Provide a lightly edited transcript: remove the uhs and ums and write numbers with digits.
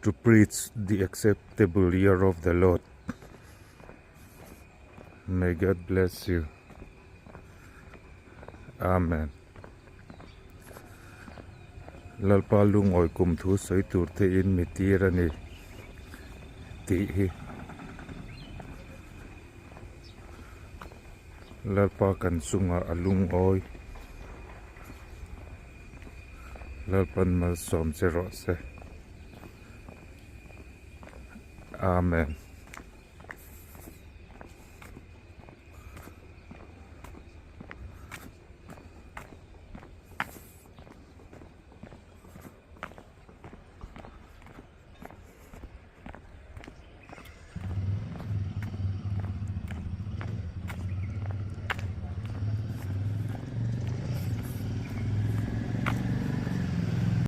To preach the acceptable year of the Lord. May God bless you. Amen. Lalpa lungawi kum thu sawi tur te in mi tir a ni tih hi. Lalpa kan chungah a lungawi. Lalpan malsawm che rawh se. Amen.